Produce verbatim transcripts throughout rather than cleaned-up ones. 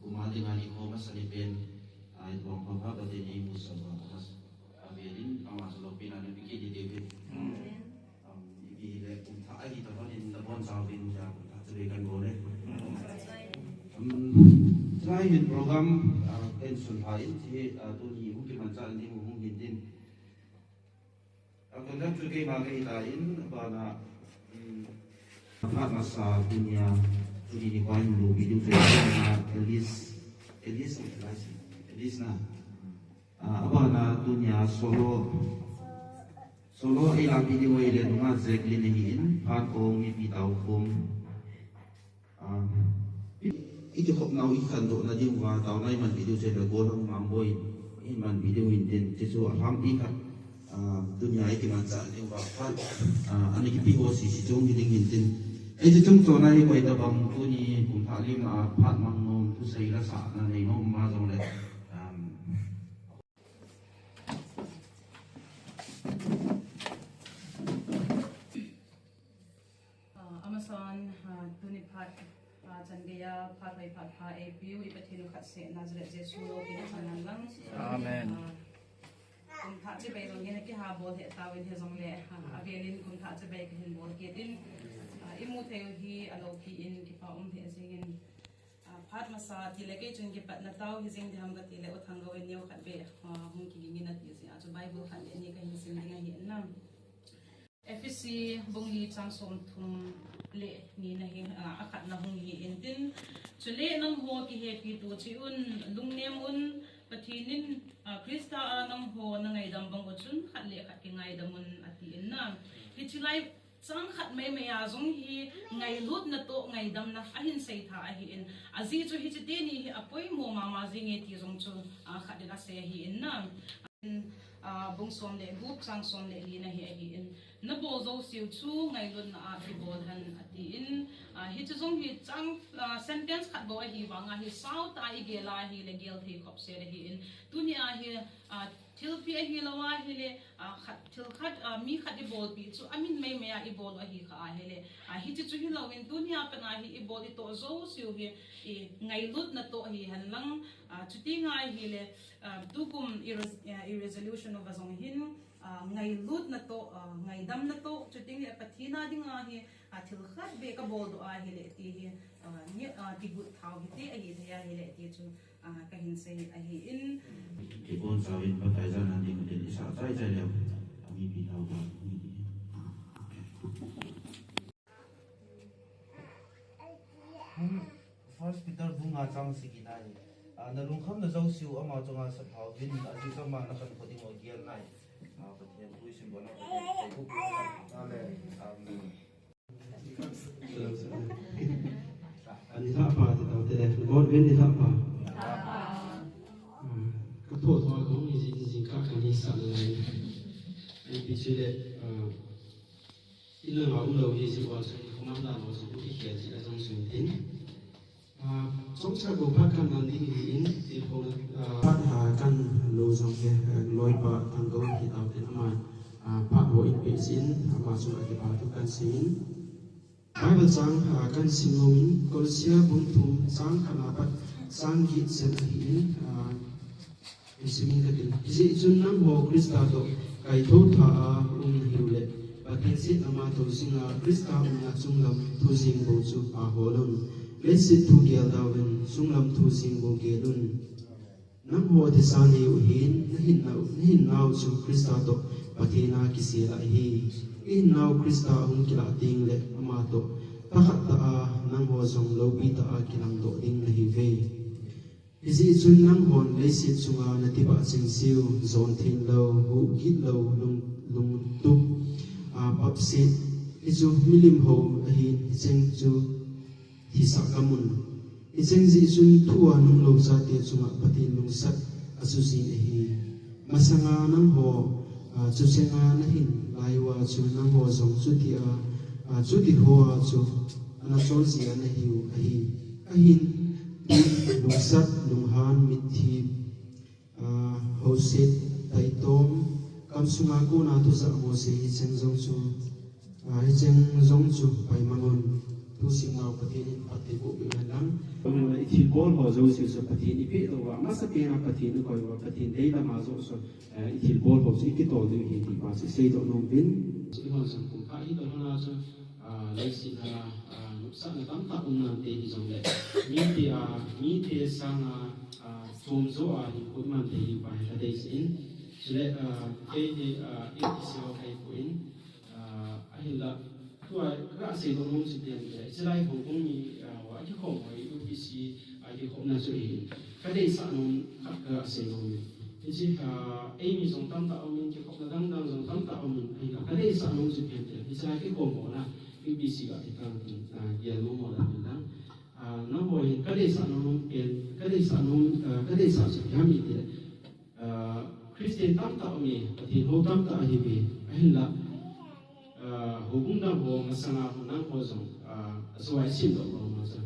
Kuma dinga nikho masa ni pen, ah, itobang pha pha Pathen in eimusah uva, avelin ama chu loupina napeh kit ding ahi. Um, ipi hile kum thah ahi tah lhon in nabonchauvin tia kum thah chibai kahin bol e. Um, tonight in program, ah, kahin sunpha in, hiche, ah, tuni hung kimanchah ding u hung hin tin. Aconduct chu keima kahi tan, abana, um, phat masa tunia, tuni nikho in loupi diu chu, ah, Alice, Alice, Alice, Alice na. Ah, abana tunia solo, solo eilapi diu ahile nungah Jacqueline ahin, phat kong mipi taokhom. Ah, i, ikikhopnau ikhandohna diuva, taona imanpi diu chu ahile, Golhang Mangboi in, imanpi diu hin tin, hiche chu alhangpi khat, ah, tunia ikimanchah diuva, phat, ah, ana kipe ho sese chu hung hi ding hin tin. Hiche chung chona hi koi tabang tuni kum thah lima a phat mang nom, thusei lasahna nei nom ma jongle, um, Ah, amasan, ah, tuni phat, ah, chan geiya, phat hoi phat pha eipeu, i Pathen u khat seh Nazareth Jesu loupina chang hen lang. Amen. Ah, kum thah chibai jong hin akiha bol lheh tauvin hijongle, ah, avelin kum thah chibai kahin bol kit in, ah, imu thei u hi aloupi in kipa um lheh jingin, ah, phat masa tile kei chun kipatna tao hi jing diham katile U Thanggou in neo khat beh, ah, hung kiging in ati jeh a chu Bible khat le ni kahin sim ding ahi in lang. Ephesi bung li chang somthum le ni na hi, ah, akhatna hung hi in tin. Chule nangho kihepi to cheh un, lungnem un, Pathen in, ah, Christa a nangho nangaidam bang u chun khat le khat kingaidam un ati in na. Hiche lai chang khat mai mai a jong hi ngailutna toh ngaidamna ahin seitha ahi in. Ajeh chu hiche teni hi apoimo mama jing e ti jong chu, ah, khat in asei ahi in na. Ah, bung som le gup chang som le li na hi ahi in, nabol jouseu chu ngailutna a kibol hen ati in, ah, hiche jong hi chang, ah, sentence khat bou ahi vang ahi, sao tah a igel a ahile gel thei khop sel ahi in, tunia hi, ah, thilpeh ahilou ahile, ah, khat, thil khat, ah, mi khat ibolpi chu amin mai mai a ibol u ahi kha ahile, ah, hiche chu hilou in tunia pat a hi ibol itoh jouseu hi, i ngailutna toh hi hen lang, ah, chuti ngai ahile, Ah, tukum i res-, ah, i resolution uva jong hin, ah, ngailutna toh, ah, ngaidamna toh, chuteng le Pathen a dinga hi, ah, thil khat beh kabol doh ahile ti hi, ah, ni, ah, kigot thau hite ahi thei ahile ti chu, ah, kahin sei ahi in. Kibonchauvin baptize na ding tin isah chai chai leu. Ami pi thau ta. First Peter bung nga chang sagi na hi. Ah, nalungkhamna jouseu ama chunga saphao vin, ajeh chu ama nakhankho ding u agel nai. Ah, Pathen thu isim bol na Pathen thu. Amen. Amen. Ani thah pa ti tau te le. Nabon uvin ni thah pa. Ah, katho tho kahung hi jing jing kah kani sa le. Ipi chu le, ah, Inlanga umlou hi jeh uva chun, command dan ho chu kikhel jeh a jong chun tin. Ah, chomcha ko phat kan man ding ahi in, ti ho, ah, phat, ah, kan lo jong hi, ah, loipa Thanggou hi tau tin ama, ah, phat ho in pe jin, ama chunga kipa thu kan sim in. Bible chang, ah, kan sim nom in, Kolose bung thum chang khat na pat chang get chan ahi in, ah, Hijeh chun nangho Christa toh kaithou tha a um nahiu le, Pathen sih lama thou jinga Christa umna chunglam thu jeng bou chu ahol un. Leiset thu gel dauvin, chunglam thu jeng bou gel un. Nangho thisa nei u hin, nahinnau, nahinnau chu Christa toh Pathen a kisel ahi. Ihinnau Christa ahung kilah teng le ama toh thakhat tah a nangho jong loupi tah a kilangdoh ding nahiuve. Hijeh chun nanghon leiset chunga natibah chengse u, jon theng lou, huh kit lou, lung, lungtup, a, papset, hichu milim hou ahin, hicheng chu hisah kamun. Hicheng jeh chun thu a nunglou chate chunga Pathen lungsat asujin ahi. Masanga nangho, a, chuchenga nahin lai uva chu nangho jong chutia, a, chuti hoa chu ana chon jia nahiu ahi. Ahin, lungsat, lunghan, mitthi, a, houset, taitom, kamsunga kona thujah mose hicheng jong chu, a, hicheng jong chu paimang un. Tusing nau Pathen in phatthei boh peh hen lang. Tua i thilbol ho jouse chu Pathen i peh louva, amasapen a Pathen i koi uva, Pathen deidam a joh chu, eh, i thilbol ho chu i kitol diu ahi ti pa chu i seidoh nom uvin. Chu eiho jong kum khat hi toh hon a chu, ah, leiset a, ah, nopsahna tamtah um nante hijongle, mite, ah, mite sanga, ah, chom jo a hinkho i man thei diu pa hi ka deisah in. Chule, ah, kei hi, ah, A B C ho ka hipoi. Ah, ahinla, tua ka seidoh nom chu ipi ham itile, hichelai houbung mi, ah, ho a kikhom ho hi U P C a kikhopna chu ahi. Ka deisah nom khat ka seinom in. Hiche, ah, eimi jong tamtah aum in, kikhopna dang dang jong tamtah aum in, ahinla ka deisah nom chu ipi ham itile, hichelai kikhom ho la U P C a kikal tin, ah, gel nom ho la tin lang. Ah, nangho hin ka deisah nom pen, ka deisah nom, ah, ka deisah chu ipi ham itile, ah, Christian tamtah aume, Pathen hou tamtah ahiuve, ahinla, ah, houbung dang ho masanga hung nangho jong, ah, ajoa i simdoh lou ma chu,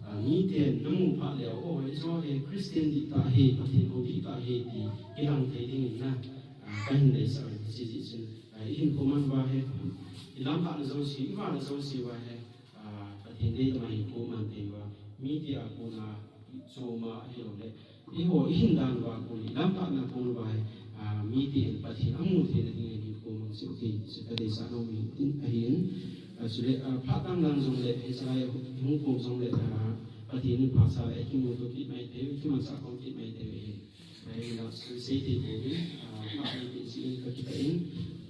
ah, miten namu phat leh, o, hiche hi Christian dihtah ahi, Pathen hou dihtah ahi ti kilang thei dingin na, ah, kahin deisah uve. Hiche jeh chun, ah, i hinkho man uva hi, i lamkhatna jouse, i vahna jouse uva hi, ah, Pathen deidam a hinkho man thei uva, mite a kona chom a ahilouleh, eiho i hin dan uva kon, i lamkhatna kon uva hi, ah, miten Pathen amu theina dingin hinkho mang seh u hitin chu ka deisah nom ahin, ah, chule, ah, phat dang dang jongle, hichelai hung kom jongle, ah, Pathen in phasah le, i kimuto kit mai thei u, i kimansah khom kit mai thei u ahi. Ahinla, sei thei pouvin, ah, phat nei peh jeh in ka kipah in,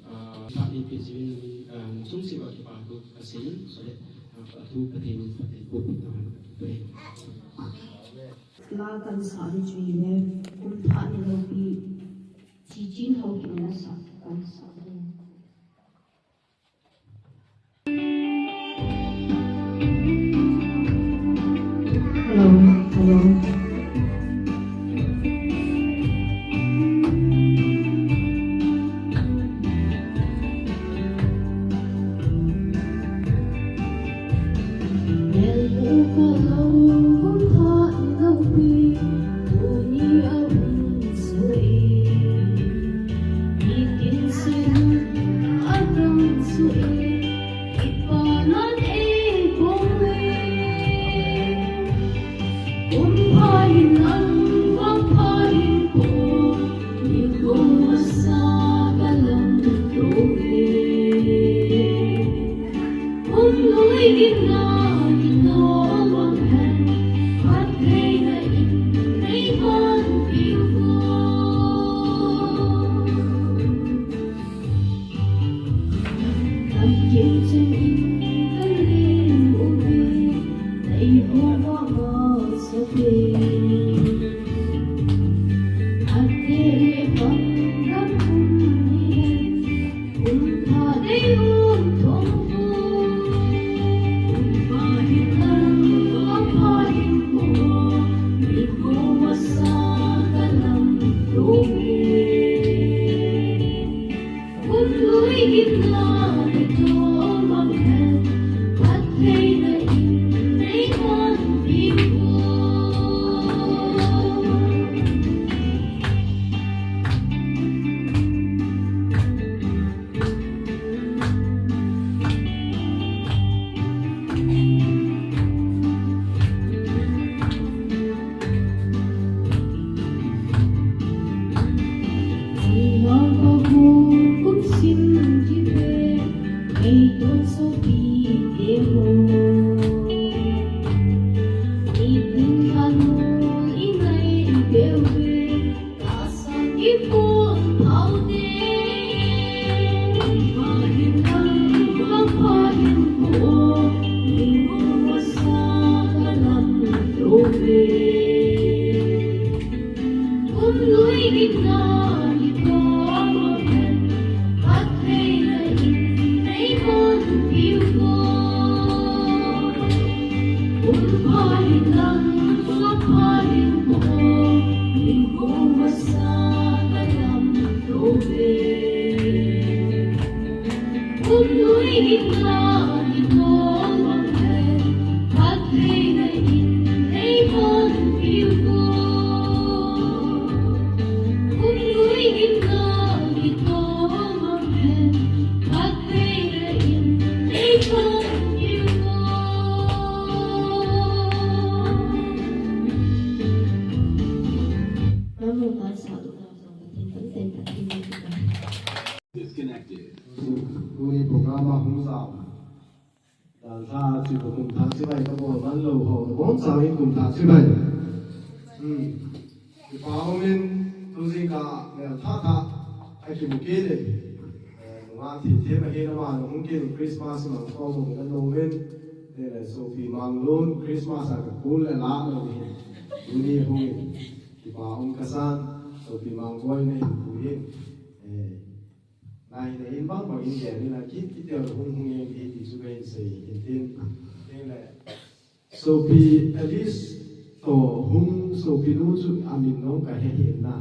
ah, phat nei peh jeh in, ah, nachung cheh uva kipa thu ka sei in, chule, ah, athu Pathen in phatthei boh peh tahen. Lal kan sah ding chu ahile, kum thah ni loupi, Chichen Hokip in asah, kan sah ding. Hello, hello. Disconnected. Tuni program a hung jao. Dalha chu kum thah chibai ka bol man lou ho. Bon sa in kum thah chibai. Hmm. Kipa umin tu jing ka mel thah thah. Ai kimu kit in. Eh, nunga thi thi ma hi na ma nung kit Christmas ma ko mo na lo men. Te le sopi mang lon Christmas a ka kul le la lo ni. Tuni hung in. Kipa um ka san. Sopi mang boi ne hu hin. Eh. Nai, nai, in bang bang in dia, ni na kit, kit dia hung hung in, in, in, su in sei, in, in, in le. Sopi Alice to hung, sopi nu chu amin nong ka he hin na.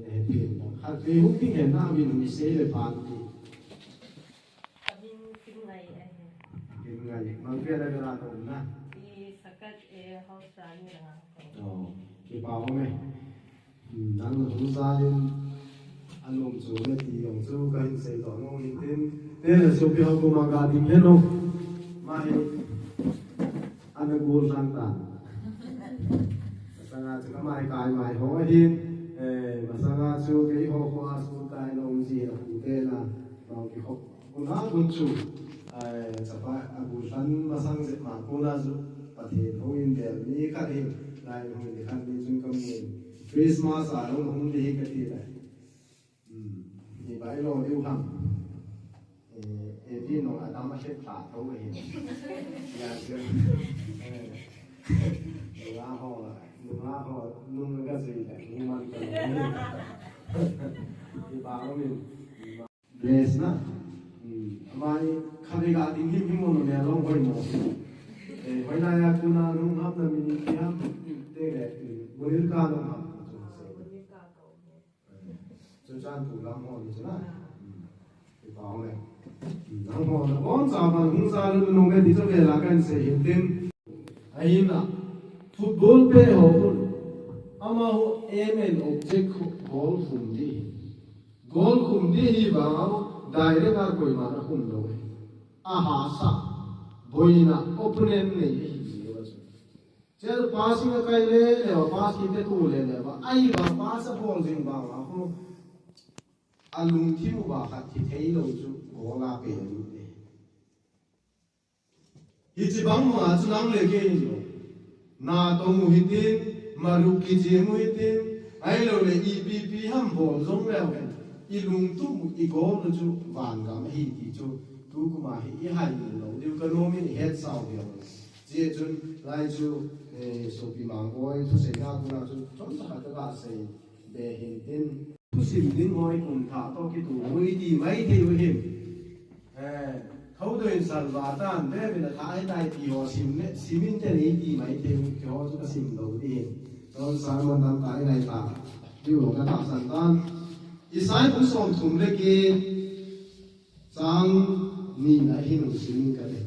He hin na. Khat ve hung ding hin na, amin hung sei le pan ti. Amin Kin Ngai ahi. Kin Ngai. Mang pia la ka la to na. I Sakat e house rani la. Oh, kipa ho me. Hmm, nang hung jalin, anom chu le ti jong chu ka hin sei to nom hin tin. Te le sopi ho ko ma ga ding he no. Ma he. Ana gol lang ta. Masanga chu ka mai kai mai ho hin. Eh, masanga chu kei ho ko a su kai nom ji a pu te na. Nong ki ho. Kona kun chu, eh, chapa a bu hlan masang jep ma kona chu Pathen houin bel mi khat hi, lai houin khat ni chun ka mu in. Christmas a hung hung ding hi ka ti le. Hmm. Ni bai lo diu ham. Eh, eh, ti no a dam a hlet tha tho hi. Ya, ya. Eh. Nunga ho, nunga ho, nunga ga zui le, nunga man ka lo. Ni ba lo min. Bless na. Hmm. Amai khabe ga ding him him mo me long hoi mo. Eh, hoi na ya kuna nung hap na mi ni ki ham. Te le, hmm, bolil ka nung ham. Chu chan tu lam ho ni chu na. Hmm. Ti pa ho le. Hmm. Nang ho na bon sa ban hung sa lu nung ke ti chu ve la kan se hin tin. Ahin a, football pe ho hun. Ama ho aim and object ho, goal hum di. Goal khum di hi vang, direct a koiman akhum lou. Ahahsa, boina, opponent nei ahi jeh uva chu. Chel passing a kai le le va, pass kit te tu le le va. Ahi vang pass a bol jing vang a khu. Alungthim uva khat thi thei lou chu goal a pe lu te. Hiche bang ma chu nang le kei hin lo. Na tong u hitin, maruk kijim u hitin, ahilou le ipi ipi ham bol jong leu hen. I lungtup u, i goal u chu vangam ahi ti chu, tukum a hi i hai lou diu ka nom in i hetsau diu. Hijeh chun lai chu, eh, sopi Mangboi thuseina kona chu chomcha khat ka ga sei be hin tin. Thusim ding ho hi kum thah toh kitoh u iti maithei u hin. Eh, Thoudon in salva tan, Bebin a thah ahitai ti ho sim le, sim in ten iti maithei u, ti ho chu ka sim lou ding hin. Tun sermon tamtah i ngai ta. Diu ka tahsan tan. Isai bung somthum le get, chang ni na hin hung sim in ka ti.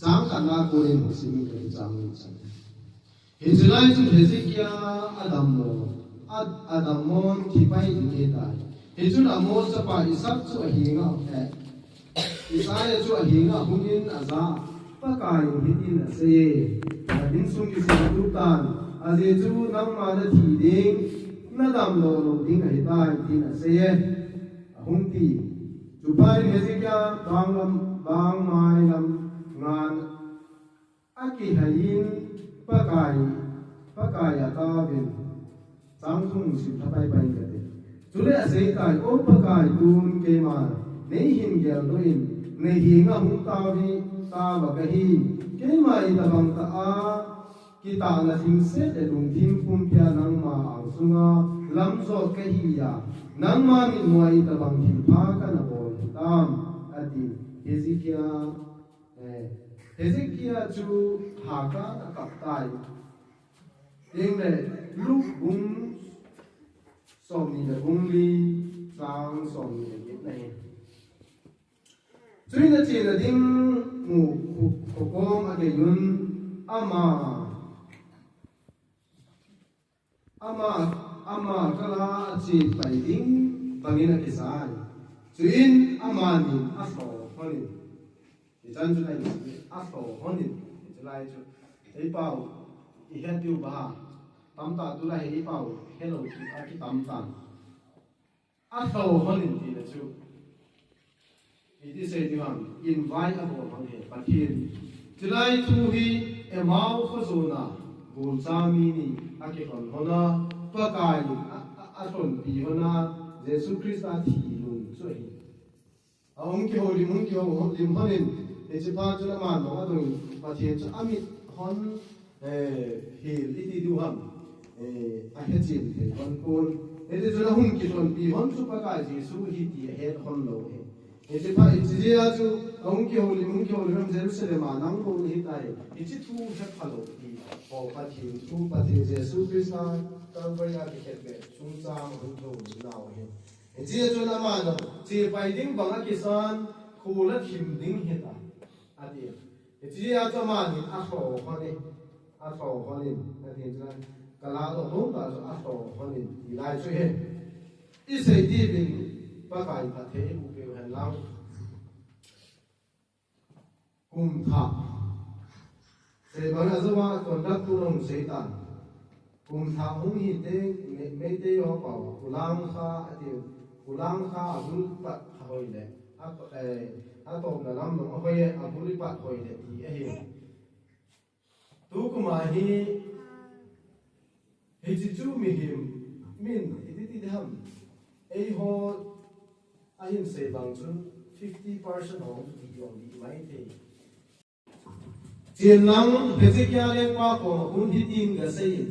Chang khatna kon in hung sim in ka ti, chang ni chan. Hiche lai chun Hezekiah adammo, a, adammo thipai ding ahitai. Hichun Amoz chapa Isaac chu ahenga, eh, Isaiah chu ahenga hung in aja, Pakaiyin hitin aseiye, na insung kisim tup tan, ajeh chu nangma nathi ding, nadamdoh lou ding ahitai, tin aseiye. Ahung ti. Chuphat in Hezekiah bang lam, bang mai lam ngan akihei in Pakai, Pakai a ataovin, chang thum sim tha paipai in kati. Chule aseitai, O Pakai, tun keima neihin geldoh in, nahenga hung taovi, taova kahi. Keima itobang tah a kitahna thingset le lungthim pumpia nangma angsunga lamjot kahi a, nangma mitmua itobang thilpha kana bol hitam, ati. Hezekiah, eh, Hezekiah chu haka akap tai. Tin le Luke bung somni le bung li, chang somni le get na hi. Chuin achena ding mu khu, khukhom agei un, ama, ama, ama kala achepai ding bangin akisai. Chuin amanin alho lhonin. Hichan chun ahi, alho lhonin. Hichu lai chu. Ei pau. I het diu ba, tamtah tulai hi i pau, hello, a kitam tan. A tho hon in ti le chu. Iti sei diu ham, invite a bol hon he, Pathen. Chulai thu hi Emau kho sung a, gulcha mi ni a kihon hon a, Pakai in a, a, a tonpi hon a, Jesu Christa thi lung chu ahi. A hung kihoulim, hung kihoulim hon in, hiche phat chun aman jong adong in, Pathen chu amit hon, eh, hil iti diu ham, eh, ahe chen thei hon pon. Hiti chun ahung kitonpi hon chu Pakai Jesu ahi ti ahet hon lou ahi. Hiche phat, hiche jeh a chu ahung kihoulim, hung kihoulim, Jerusalem a nang bou nahi tai. Hiche thu hepha lou ti. O Pathen thu, Pathen Jesu Christa Calvary a kikhetbeh chungchang ahung kihoulim nau ahi. Hiche a chun aman jong, che pai ding bang a kisan, khul a thim ding hita, ati. Hiche a chu aman in a tho hon in, a tho hon in, ati chun, ka la doh nom tah chu a tho hon in, ti lai chu ahi. I sei diuvin, Pakai phatthei i boh peh u hen lang. Kum thah. Sei bang a jou a conduct tu hung sei tan. Kum thah hung hi teng, Mei-, Meitei ho pau, Kulangkha ati, Kulangkha a bul pat hoi le, a, eh, a topna lam jong ahoi e, a bul pat hoi le ti ahi. Tukum a hi, hiche chu mihem, min, iti ti ding ham. Eiho, ahin sei bang chun fifty percent hung ti jong dih mai thei. Chen lang, Hezekiah lengpa koma kon hitin gasei in.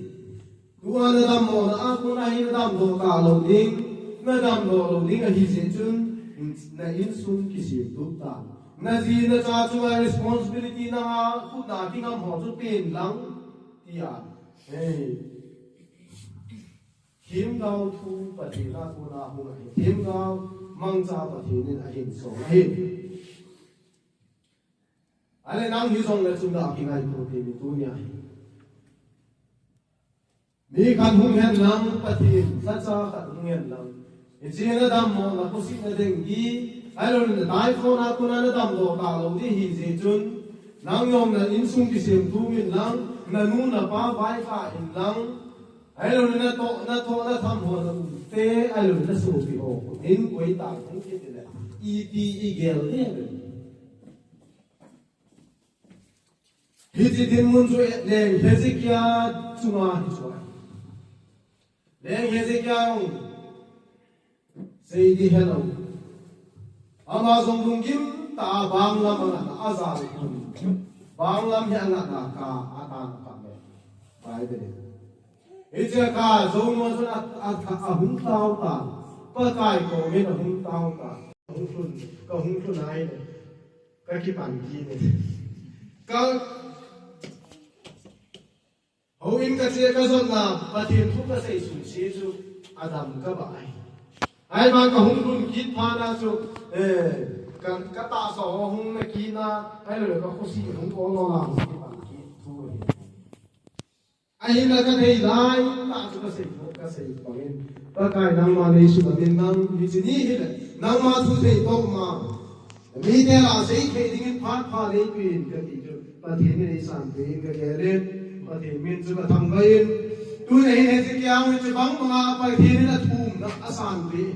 Tua na dammo na a kon a hi na damdoh talou ding, na damdoh lou ding ahi jeh chun, na insung kisemtup tan. Na ji na cha chunga responsibility nanga khut a kingam ho chu pen lang, tia. Hei. Themgao thu Pathen a kona hung ahi. Themgao mangcha Pathen in ahin song ahi. Ahile nang hijongle chun da kingaito tei mi tunia hi. Mi khat hung hen lang, Pathen lhacha khat hung hen lang. Hiche na dammo na khosih na ding hi, ahilouleh na typhoid a kona na damdoh talou ding ahi jeh chun, nang jong na insung kisemtup in lang, na nu na pa vaikhah in lang, ahilouleh na toh, na toh na tham ho na u te, ahilouleh na sopi ho, in koi tah hung kit le, iti igel ding. Hiche dinmun chu leng Hezekiah chunga hi chu ahi. Leng Hezekiah jong sei ding helou. Ama jong lunggim tah a banglam angatna a jal khun. Banglam hi angatna kah a tan a kap le. Bible in. Hiche kah jou nung chun a, a, a hung tao tan. Pakai komin a hung tao tan. Hung lhun, ka hung lhun ahile. Ka kipan kit e. Ka, houin ka che ka jotna, Pathen thu ka sei sungse chu, adam ka bah ahi. Ahivang ka hung lhun kit phat na chu, eh, ka, ka tahsa ho hung na kit na, ahilou le ka khosih hung ol ol a hung kipan kit thu ahi. Ahinla ka thei lai tah chu ka sei, ka sei pang in. Pakai nangma nei suh a min nang, hiche ni hile, nangma thu thei toh ma. Mite lah a sei thei dingin phat pha nei peh in ka ti chu. Pathen in ei sanpeh in ka gel in. Pathen min chu ka thangvah in. Tuna hin Hezekiah in chu bang banga Pathen in athumna a sanpeh.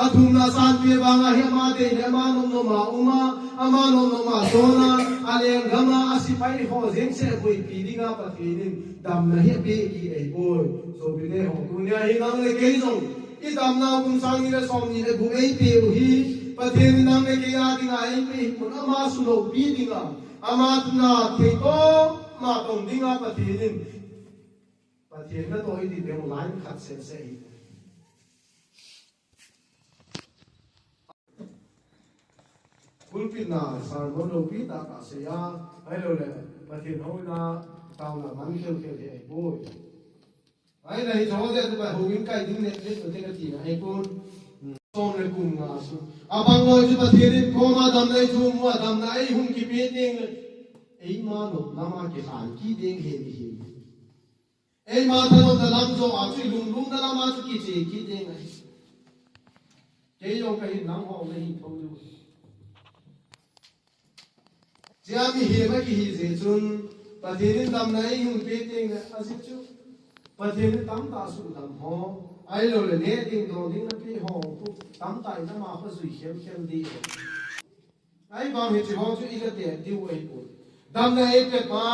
Athumna a sanpeh vanga hi ama dei le ama nom nom a um a, ama nom nom a chon a, a lenggam a, a sepai ho jeng seh boipi dinga Pathen in damna hi apeh kit ahi boi. Sopite ho, tunia hi nang le kei jong, i damna kum sang ni le som ni le gup eipeh u hi, Pathen in nang le kei a dinga eipeh hi pon ama suhloupi dinga, ama na thei toh ma tong dinga Pathen in. Pathen natoh i ti ding line khat seh seh hi. Pulpit na sermon loupi tah tah sei a, ahilou le, Pathen houna, taona man khel khel hi ahi boi. Ahile hiche ho jeh a chu Pathen houin kai ding le, le, le, le, ti na ahi pon. Som le kum nga sung. Abang loi chu Pathen in koma damna i thum u a, damna ei hung kipe ding le. Eima nopna ma kilhan kit ding ahi. Eima thanopna lam joh a chu i lunglutna lam a chu kiche kit ding ahi. Kei jong ka hin nangho na hi thou diu. Chea mihem a kihi jeh chun, Pathen in damna eihung pe teng le, ajeh chu Pathen in tamtah sudam ho, ahilou le neh ding don ding napeh ho khu tamtah in ama khu jui khem khem ding. Ahivang hiche ho chu i ga tep diu ahipoi. Damna eipe pa,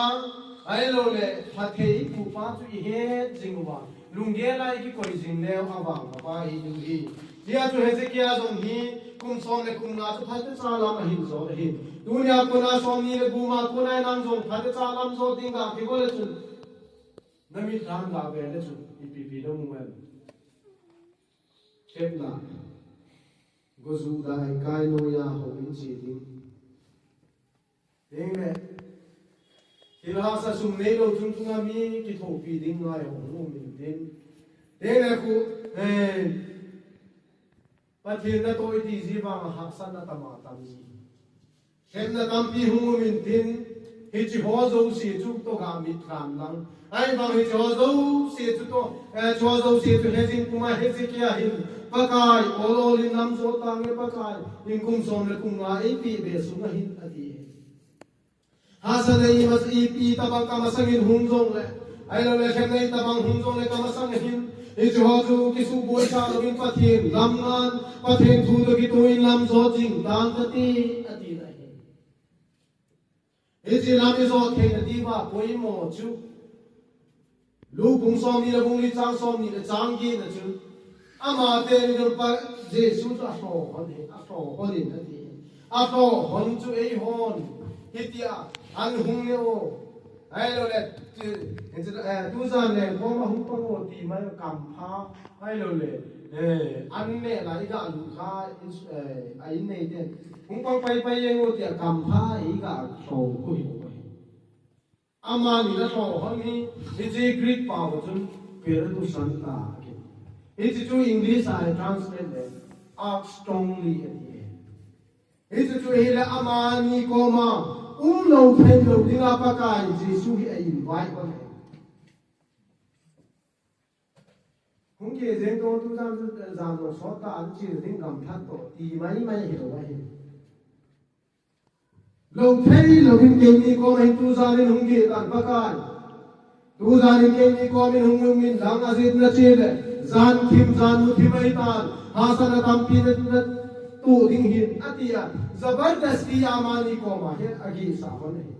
ahilou le phatthei eipupa chu i het jing uva, lunggel a i kikoi jing leu avang papa hi diu ahi. Hijeh chun Hezekiah jong hi kum som le kum nga chu phatecha lam ahin jot ahi. Tunia kona som ni le gup a kona nang jong phatecha lam jot ding ga kibol le chun, na mitlhi ga ve le chun ipi ipi na mu em? Khepna. Go Judah ikai noiya houin che ding. Tengle thil hahsa sum neilou chungchunga mi kithopi ding ngai hung um intin. Tengle khu, eh, Pathen natoh iti ji vang hahsatna tam a tam ji. Khepna tampi hung um intin, hiche ho jouse chu toh ga mitlhi lang. Ahivang hiche ho jouse chu toh, eh, hiche ho jouse chu hejing puma Hezekiah hin, Pakai, ol ol in lam jot tange Pakai, in kum som le kum nga eipeh be sunga hin ati. Hahsatna ima, ipi tabang kamasang in hung jongle, ahilou le khepna itabang hung jongle kamasang hin, hiche ho chu kisuhboisah louvin Pathen lam ngan, Pathen thu toh kitoh in lam jot jing tang kati, ati na hi. Hiche lam i jot theina diuva poimo chu Luke bung som ni le bung li chang som ni le chang get na chun, ama teni jong pa Jesu chu alhoh hon hi, alhoh hon in ati. Alhoh hon chu eihon hitia an hung ne o. Ahilou le, tu, eh, tujan leng koma hung pang o ti mai kampha. Ahilou le, eh, an neh la i ga lut kha, in, eh, a in nei ten hung pang pai pai jeng o tia kampha i ga lhoh khu hi. Amani na lhoh hon hi, hiche Greek pao chun peirasanta ati. Hiche chu English a i translate le, act strongly ati. Hiche chu hile amani koma umlou theilou dinga Pakai Jesu hi a invite hon hi. Hung kit jeng toh tujan, jan toh sot ta an chil ding gamlhat toh ti mai mai hilou ahi. Lou thei louvin keini koma hin tujan in hung kit tan Pakai. Tujan in keini koma hin hung um in lang ajeh na chele, jan thim jan mu thim ahitan, hahsatna tampi na, natoh ding hin atia, jabardasti amani koma hin agihsah hon ahi.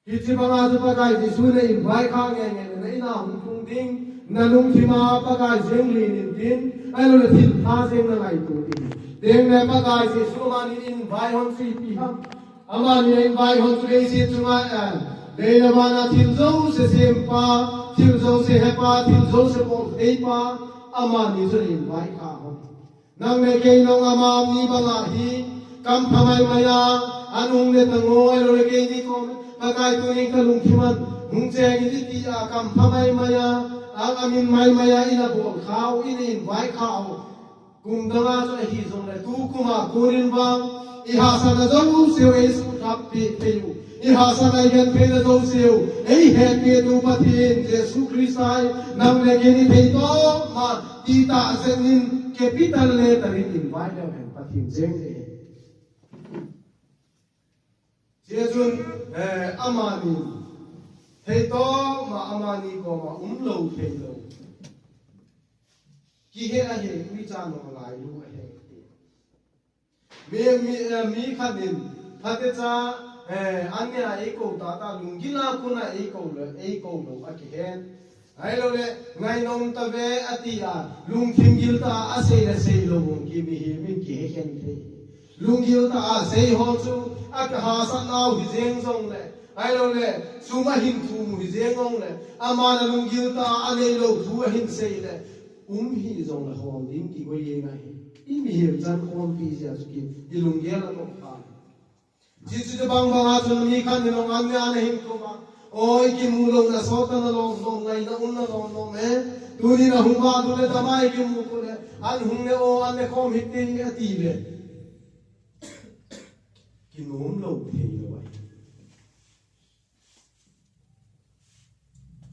Hiche banga chu Pakai Jesu na invite kha nge nge le, na in a hung tung ding, na lungthim a Pakai jeng len intin, ahilou le thil pha jeng na ngaito ding. Tengle Pakai Jesu amani invite hon chu ipi ham? Amani invite hon chu leiset chunga, eh, lei le van a thil jouse sempa, thil jouse hepa, thil jouse boltheipa, amani chu invite kha hon. Nang le kei nong amani banga hi, kampha mai mai a, an hung ne tang o, ahilou le keini koma, Pakai tunin ka lungthim a, hung cheng in tia kampha mai mai a, ang amin mai mai a, in a bol kha u, in invite kha u. Kum dang a chu ahi jongle, tu kum a konin vang, i hahsatna jouse u ei suhlhap peh thei u. I hahsatna i gentheina jouse u, ei hetpeh u Pathen Jesu Christa hi, nang le kei ni thei toh ma, ti tah jeng in capital letter in invite leu hen Pathen jeng e. Hijeh chun, eh, amani, thei toh ma amani koma umlou theilou. Kihe ahi, uicha nolai lu ahi. Mi, mi, eh, mi khat in, phatecha, eh, an neh a eikou tah tah, lunggil a kon a eikou le, eikou lou akihen. Ahilou le, ngainom tave ati a, lungthim gil tah a asei le seilou hung ki mihem in kihe khen thei. Lunggil tah a sei ho chu, akihahsat nau hi jeng jongle, ahilou le, sum ahin thum u hi jeng jongle, aman a lunggil tah a neilou thu ahin sei le, um hi jongle hol ding kigoi jeng ahi. I mihem chan khompi jeh a chu ki, i lunggel a toh kha. Chuche chu bang bang a chun mi khat in jong an neh a hin kou a. O, i kimu louna sot a na lom lom, ngaina um na lom lom e. Tuni na hung vah lut le dam a i kimu kou le, an hung ne o, an ne khom hite ati le. Kinom lou thei lou ahi.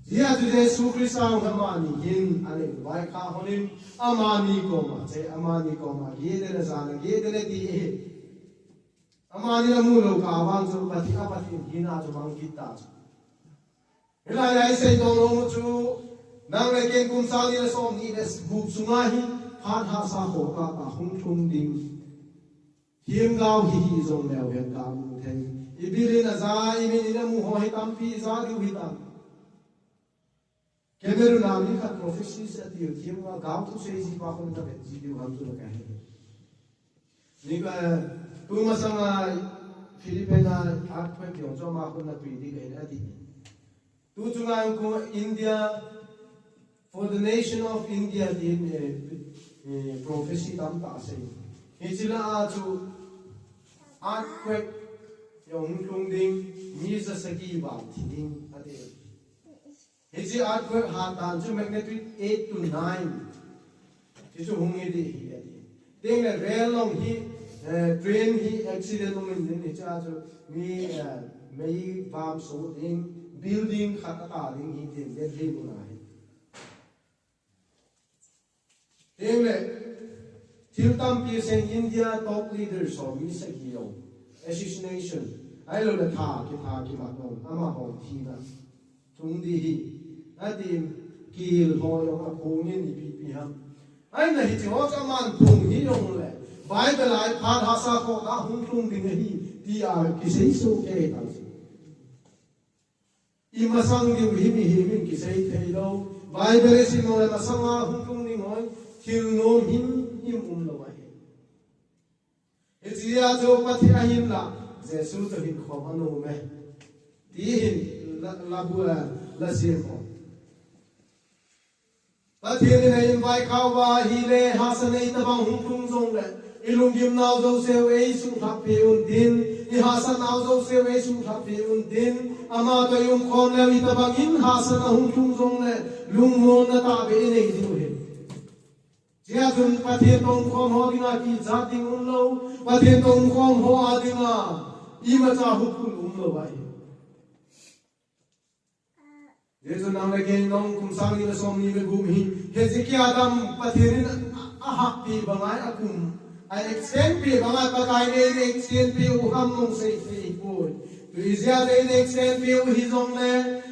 Hijeh a chu Jesu Christa amani hin, an invite kha hon in, amani koma che, amani koma geh ding le jan a geh ding le ti ahi. Amani amu lou kah vang chu Pathen, a Pathen hina chu mang kit ta chu. Hilai a isei doh nom u chu, nang le kei in kum sang ni le som ni le gup sunga hi phat hahsa khoh tah tah hung lhung ding. Themgao hi hi jong leu hen kamu thei. I bil in aja, i mit in amu ho hi tampi ja diu hitam. Cameroon a mi khat prophecy ati u, themgao thusei ji pa khun kavet ji diu ham chu kahe. Ni ka, tu masanga Philippine a earthquake jong chu ama khun a tui ding ahi ati. Tu chunga ko India, for the nation of India, tin, eh, eh, prophecy tamtah asei. Hiche lah a chu earthquake jong hung lhung ding, mi ja sagi val thi ding ati. Hiche earthquake hat dan chu magnitude eight to nine. Hichu hung hi ding ahi ati. Tengle rail jong hi, eh, train hi accident jong um in, hichea chu mi, eh, mei vam so ding, building khat ata ding ahi tin, Delhi mun a hi. Tengle, thil tampi seiyin India top leaders ho mi sagi jong, assassination, ahilouleh tha, kitha, kimat jong, amaho thina lhung ding ahi, atin, kel ho jong aphong in ipi ipi ham. Ahinla hiche ho chu aman phong hi jongle, Bible a hi phat hahsa khoh tah hung lhung ding ahi, tia kisei soh kei ta chu. I masang diu hi mihem in kisei thei lou. Bible i sim u le masanga hung lhung ding ho hi thil nom himhim um lou ahi. Hichea chu Pathen ahinla, Jesu chu hin khom anom e. Ti hin la, la bu, la sim u. Pathen in a invite khauva ahile, hahsatna itobang hung lhung jongle, i lunggim nau jouse u eisuhlhap peh untin, i hahsat nau jouse u eisuhlhap peh untin, ama toh i umkhom leu itobang in hahsatna hung lhung jongle, lungmonna tahbeh i nei diu ahi. Hichea chun Pathen toh umkhom ho dinga kichat ding umlou, Pathen toh umkhom ho a dinga imacha huphun umlou ahi. Hijeh chun nang le kei in kum sang ni le som ni le gup hi, Hezekiah dam Pathen in a, a, ahahpeh banga akum, a extend peh banga Pakai in extend peh u ham nung sei thei poi. Tujeh a in extend peh u hijongle,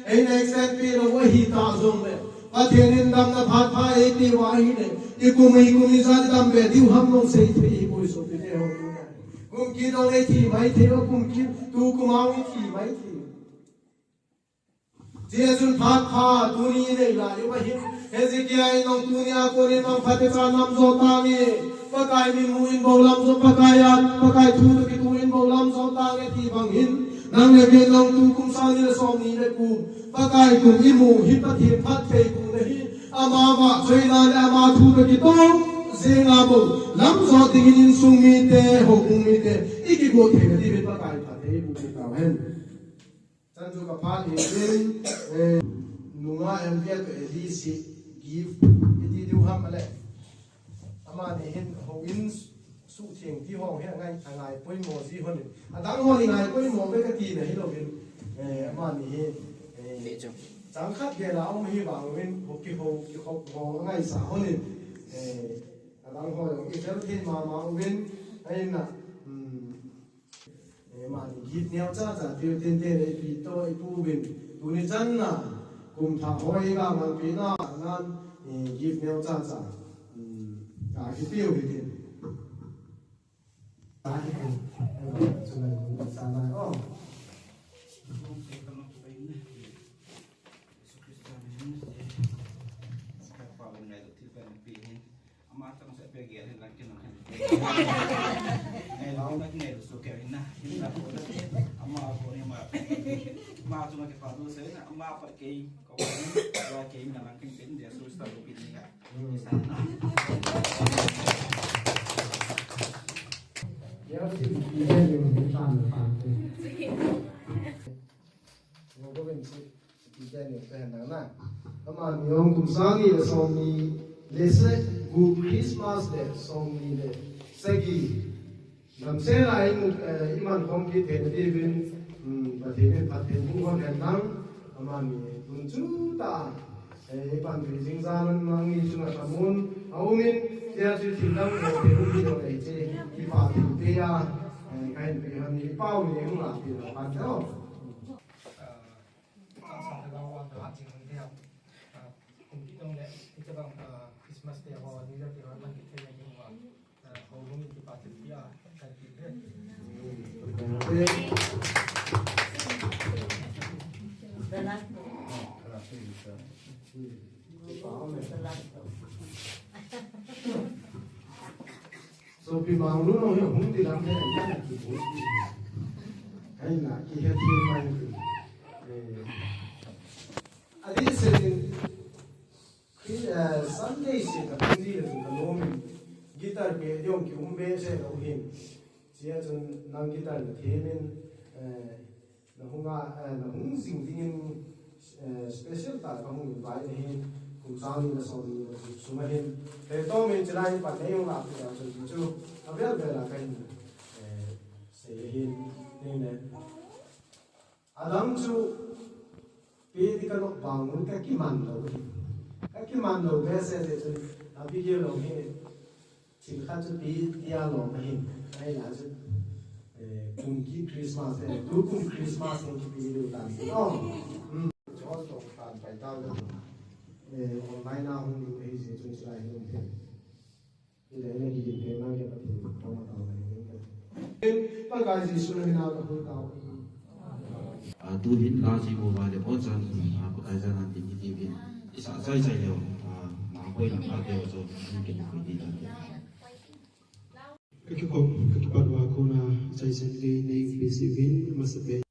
in extend peh lou u ahita jongle, Pathen in damna phat pha eipeh uva ahile, i kum i kum ijat i dam be diu ham nung sei thei poi sopite ho. Kum kit lou le thi mai thei lou, kum kit, tu kum a i thi mai thei. Hijeh chun phat pha tuni i nei lai uva hin, Hezekiah in jong tuni a kon in jong phatecha nam jo tange, Pakai min mu in bou lam jo, Pakai a, Pakai thu toh kitu in bou lam jo tange ti bang hin, nang le kei in jong tu kum sang ni le som ni le gup, Pakai kum i mu hi Pathen phatthei kum ahi, ama vahchoina le ama thu toh kitu jeng a bou lam jo ding in insung mite, houbung mite, i kigot thei na diuvin Pakai phatthei boh tauhen. Chan chu ka phat in, eh, nunga M V A to A D C gift, iti diu ham ale. Amani hin houin suhtheng ti ho hi angai, angai poimo ji hon in. Adang hon in ngai poimo ve kati na hilou vin. Eh, amani hi, eh, chang khat gel a um hi vang uvin, ho kihou, kihou, ho angaisah hon in. Eh, adang ho jong i fel thei mama uvin. Ahin na, hmm, Eh, amani gift neocha cha, pi u tinte le ipi toh ipu uvin. Tuni channa, kum thah ho iga manpeh na, nan, eh, gift neocha cha. Hmm, ka kipe u hitin. Ka kipe u. Eh, chulai mun sana. Oh. Ama chang se pe ge le lang kin lang. Nei lau na nei su ke na. Hin la ko na. Ama ko ni ma. Ma chu ma ke pa du se na. Ama pa ke ko. Wa ke na lang kin kin de su sta lu kin ni ga. Sa na. Ya si ni ni ni tan tan. Ngo ko ben si. Iti jeng in pen nang na. Amani jong kum sang ni le som ni le sa gup Christmas le som ni le sagi. Damsel a i mu, eh, i man khom kit theina diuvin, hmm, Pathen in phatthei boh hon hen lang. Amani tun chu ta, eh, i panpi jing jan nang ni chunga thamun. A um in, tia chu thil dang ko pe um hi lo le che. I pa thil pe a. Kahin pe hon ni pau ni hung la pi la pan tho. Ah, sa sa la wa da jing hung dia. Ah, kum ki tong le, ki tong, ah, Christmas dia wa, New Year dia wa, man ki te ni wa. Ah, ho hung ki pa te dia, kan ki te. Sopi Mangnu nong hi hung ti lam le, na ki bu. Hai na, ki he ti mai ti. Eh, adi se din, ki, eh, Sunday se ka hung di le ka nom in. Guitar pe diong ki um be se ka u hin. Sia chun nang guitar na themin, eh, Na hung a, eh, na hung jing dingin, eh, special tah a ka hung invite ahin, kum sang ni le som ni le gup sung ahin. He tomin chulai pat nei hung a pi a chu ti chu, avel vel a ka hin, eh, sei ahin, nei le. Adang chu, pi ti ka nok bang un ka kiman lou ahin. Ka kiman lou behseh jeh chun, Abigail lou hi, Thil khat chu pi tia lom ahin, ahinla chu, eh, kum ki Christmas, eh, tukum Christmas hi kipe diu tan tin. Oh, hmm. Chol tong tan pai tau le. Eh, online a hung diu ahi jeh chun chulai hi um thei. Hilai na kigin thei na ke Pathen thoma tau na hi. Pakai Jesu na mina ka hung tau. Ah, tuhin la ji mo ba le o chan, ah, Pakai jana tin hi tivin. Isa chai chai leo, ah, ma koi na ka teo cho, ni ke ni koi di tan. Ka kikhop, ka kipat uva kona, chai chan le nei pe ji uvin, masa pen.